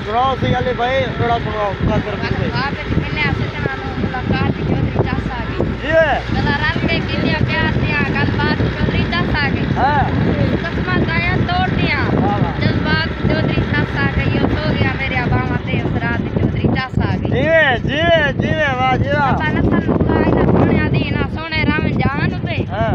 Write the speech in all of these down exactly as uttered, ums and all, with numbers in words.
سݨاؤ سئیں علی بھائی، تھوڑا سݨاؤ، خاص طور تے۔ خواب وچ ملیا سڄݨاں نال ملاقات، چوہدری چس آ ڳئی۔ جی۔ ڳالھاں رل کے کیتیاں پیار دیاں، ڳالھ بات چوہدری چس آ ڳئی۔ ہاں۔ قسماں دایاں توڑ دیاں، واہ واہ۔ جذبات چوہدری چس آ ڳئی، او سو ڳیا میݙیاں ٻاہواں تے، اس رات چوہدری چس آ ڳئی۔ جیویں، جیویں، جیویں، واہ جی واہ۔ ابا نسل مکا انہاں سوہݨیاں دی، انہاں سوہݨے راہون جہان اتے۔ ہاں۔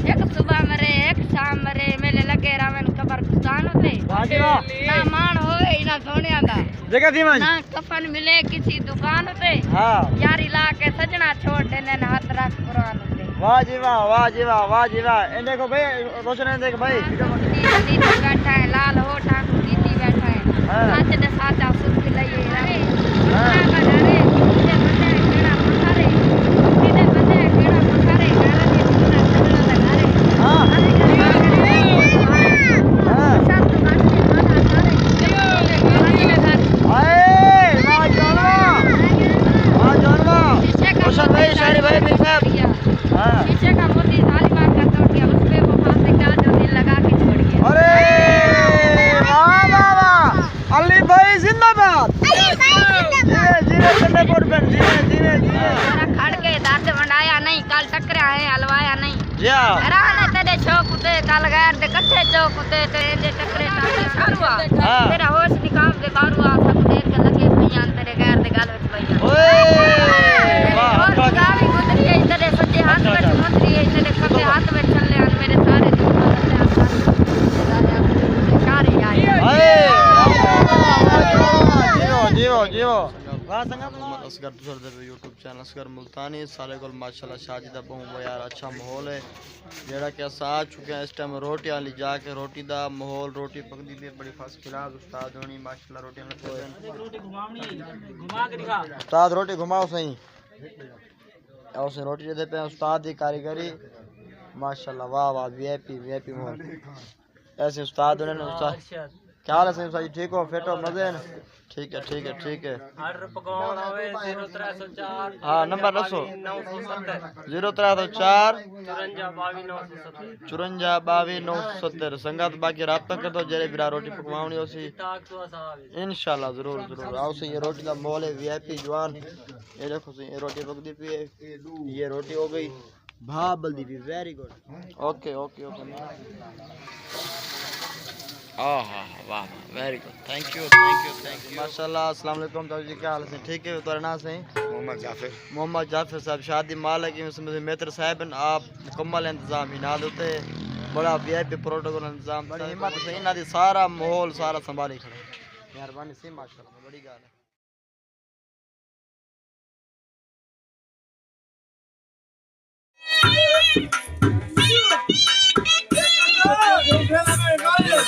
ہک صبح مرے، ہک شام مرے، میلے لڳے راہون قبرستان اتے۔ واہ جی واہ۔ نہ ماݨ ہووے انہاں سوہݨیاں دا۔ جگہ تھی ونڄ۔ نہ کفن ملے کسی دکان اتے۔ ہاں۔ یاری لا کے سڄݨاں چھوڑ ݙیندن، ہتھ رکھ قرآن اتے۔ واہ جی واہ، واہ جی واہ، واہ جی واہ۔ اے ݙیکھو بھئی، روشن ݙیکھ بھائی۔ آنکھوں کیتی کیتی بیٹھا ہے، لال ہوٹاں کوں کیتی بیٹھا ہے۔ ہاں۔ سچ دے سچا سکھ لئیے۔ ہاں۔ ہاں۔ ہاں۔ ہائے، واہ جانوا۔ واہ جانوا۔ روشن بھائی، شاعری بھائی، میر صاحب۔ ہاں۔ شیشے کا موتی ظالمہ کا توڑ دیا، اس پہ وہ پھانسی کا جو دل لگا کے چھوڑ گیا۔ ارے، واہ، واہ، واہ۔ علی بھائی زندہ باد۔ علی بھائی زندہ باد۔ جیوے، جیوے، چنڈے پور پنڈ، جیوے، جیوے، جیوے۔ ذرا کھڑ کے درد ونڈایا نہیں، کل ٹکریا ہے، الوایا نہیں۔ جیا۔ حیران ہے تیرے شوق اتے، کل غیر دے کٹھے چوک اتے، تے ایندے ٹکرے ٹاکے شاروا۔ ہاں۔ تیرا ہوش نکاب دے باروا، سب دیکھ کے لگے پئیاں، تیرے غیر دے گل وچ پئیاں۔ اوئے، واہ، اور اچھا، اچھا۔ گاوی گزری ہے، تیرے سجے ہاتھ اچھا، وچ اچھا۔ مندری ہے، تیرے کھبے ہاتھ وچ چھلے ہن، میرے سارے دشمن تے آسان شارے آئے۔ ہائے، واہ، واہ، واہ، جیو، جیو، جیو۔ واہ، سنگت۔ محمد اصغر، تساں ݙیہدے پئے یوٹیوب چینل اصغر ملتانی، سارے کول ماشاءاللہ شادی دا ٻہوں یار اچھا ماحول ہے۔ جیڑھا کہ اساں آ چکے ہیں اس ٹائم روٹیاں لے جا کے، روٹی دا ماحول، روٹی پکدی پئی ہے، بڑی فرسٹ کلاس۔ استاد ہوݨی ماشاءاللہ روٹیاں لڳے پئے ہن۔ استاد روٹی گھماؤ سئیں۔ او سئیں روٹی ݙیہدے پئے استاد دی کاریگری۔ ماشاءاللہ، واہ واہ، وی آئی پی، وی آئی پی ماحول۔ ایسے استاد ہوݨے نے، استاد۔ کیا حال ہے سئیں؟ استاد جی ٹھیک ہو؟ فٹ ہو؟ مزے ہیں؟ ٹھیک ہے، ٹھیک ہے، ٹھیک ہے۔ آرڈر پکواوݨا ہووے، زیرو ترے سو چار، ہاں، نمبر ݙسو۔ نو سو ستر۔ زیرو ترے سو چار، چورنجا ٻاوی نو سو ستر۔ چورنجا ٻاوی نو سو ستر۔ سنگت باقی رابطہ کر دو، جیڑھے بھرا روٹی پکواوݨی ہوسی۔ ٹاک تو اساں آوے۔ انشاءاللہ، ضرور، ضرور۔ آؤ سئیں، اے روٹی دا ماحول ہے، وی آئی پی جوان۔ اے ݙیکھو سئیں، اے روٹی پکدی پئی ہے۔ اے روٹی ہو ڳئی۔ بھا بلدی پئی، very good. Okay, okay, okay. آہا، واہ، واہ، very good. Thank you, thank you, thank you. ماشاءاللہ، السلام علیکم تاجو جی، کیا حال ہے؟ ٹھیک ہے، تہاݙا ناں سئیں؟ محمد جعفر۔ محمد جعفر صاحب، شادی مالک ہیں، اس میں میتر صاحب ہیں، آپ مکمل انتظام ہی نال اتے، بڑا وی آئی پی پروٹوکول انتظام، بڑی ہمت سئیں، انہاں دی سارا ماحول سارا سنبھالی کھڑے۔ مہربانی سئیں، ماشاءاللہ، بڑی ڳالھ ہے۔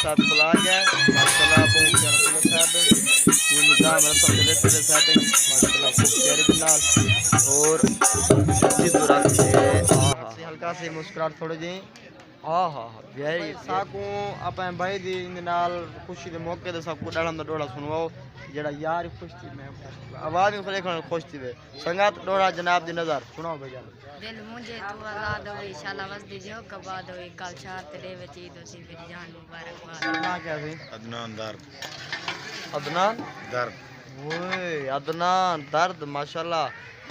صاحب کھلا گیا، ماشاءاللہ، بہت پیارا بندہ صاحب ہے۔ یہ نظام رسم دے وچ سیٹنگ، ماشاءاللہ، خوب پیارے دے نال۔ اور اسی دوران سے، ہاں، ہاں۔ ہلکا سے مسکراہٹ تھوڑے جی۔ ہاں، ہاں، ہاں، ویری ساکوں اپݨے بھائی دی ایندے نال خوشی دے موقع تے ساکوں ݙاڑھم دا ݙوہڑا سݨواؤ، جیڑھا یار خوش تھی، میں خوش تھی، عوام وی خوش، خوش تھی وے۔ سنگت، ݙوہڑا جناب دی نظر، سݨاؤ بھائی جان۔ دل مونجھے توں آزاد ہووے، شالا وسدی جیہو کباد ہووے، کل شہر تیݙے وچ عید ہوسی، میݙی جان مبارکباد۔ ناں کیا سی؟ عدنان درد۔ عدنان؟ درد۔ اوئے، عدنان درد، ماشاءاللہ۔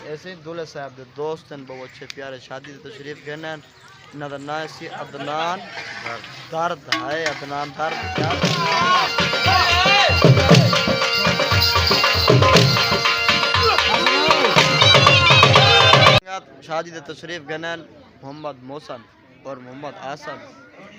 ایسے ہی دولے صاحب دے دوست ہیں، بہت اچھے پیارے، شادی تے تشریف گھن ہیں۔ انہاں دا ناں سی عدنان درد۔ درد۔ ہائے عدنان درد، کیا شادی تے تشریف گھن ہیں محمد محسن اور محمد حسن۔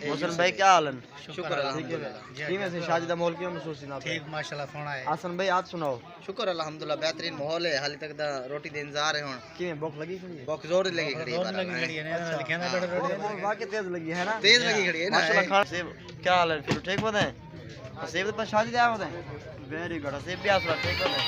محسن بھائی، کیا حال ہیں؟ شکر الحمدللہ۔ کیویں سی شادی دا ماحول، کیویں محسوس تھیندا پئے؟ ٹھیک، ماشاءاللہ، سوہݨا ہے۔ حسن بھائی، آپ سݨاؤ۔ شکر الحمدللہ، بہترین ماحول ہے، حالی تک دا روٹی دے انتظار ہے ہݨ۔ کیویں، بھوک لڳی کھڑی ہے؟ بھوک زور دی لڳی کھڑی ہے، زور دی لڳی کھڑی ہے، اچھا۔ لڳی ہے نا، ہاں۔ بھوک واقعی تیز لڳی ہے نا؟ تیز لڳی کھڑی ہے نا، ماشاءاللہ۔ خان صاحب، کیا حال ہے؟ پھر ٹھیک ودے؟ حسیب دے پاس شادی تے آئے ودے؟ ویری گڈ، حسیب بھی آسرا ٹھیک ودے؟